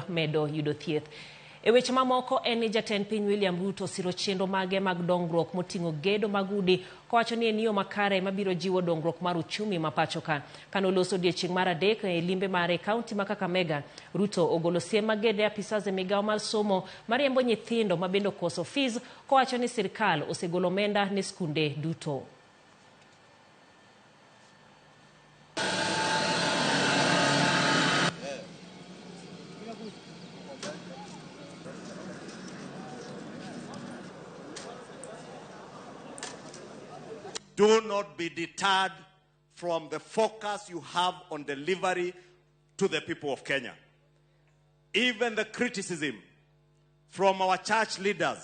Medo yudo thieth. E weche mamoko en ni jatend piny William Ruto siro chenro mage mag dongruok moting'o gedo mag udi kowacho ni en yo makare mabiro jiwo dongruok mar uchumi ma pacho ka. Kane oloso odiechieng' mar adek e limbe mare e kaunti ma Kakamega, Ruto ogolo siem mager ne apisas e migao mar somo mariembo nyithindo ma bende okoso fees kowacho ni sirkal osegolo omenda ne skunde duto. Do not be deterred from the focus you have on delivery to the people of Kenya. Even the criticism from our church leaders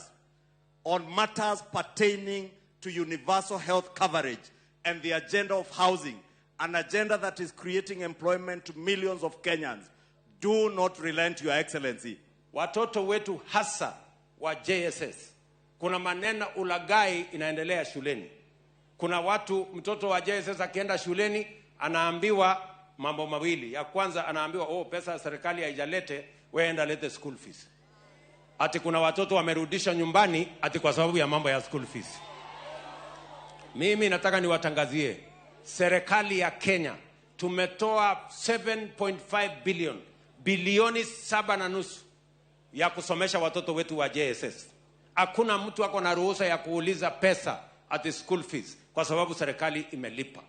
on matters pertaining to universal health coverage and the agenda of housing, an agenda that is creating employment to millions of Kenyans. Do not relent, Your Excellency. Watoto wetu hasa wa JSS, kuna maneno ulaghai inaendelea shuleni. Kuna watu, mtoto wa JSS akienda shuleni anaambiwa mambo mawili. Ya kwanza anaambiwa, "Oh, pesa ya serikali haijalete, wewe enda lete school fees." Ati kuna watoto wamerudisha nyumbani ati kwa sababu ya mambo ya school fees. Mimi nataka niwatangazie serikali ya Kenya tumetoa 7.5 billion, bilioni 7.5 ya kusomesha watoto wetu wa JSS. Hakuna mtu ako na ruhusa ya kuuliza pesa ati school fees kwa sababu serikali imelipa.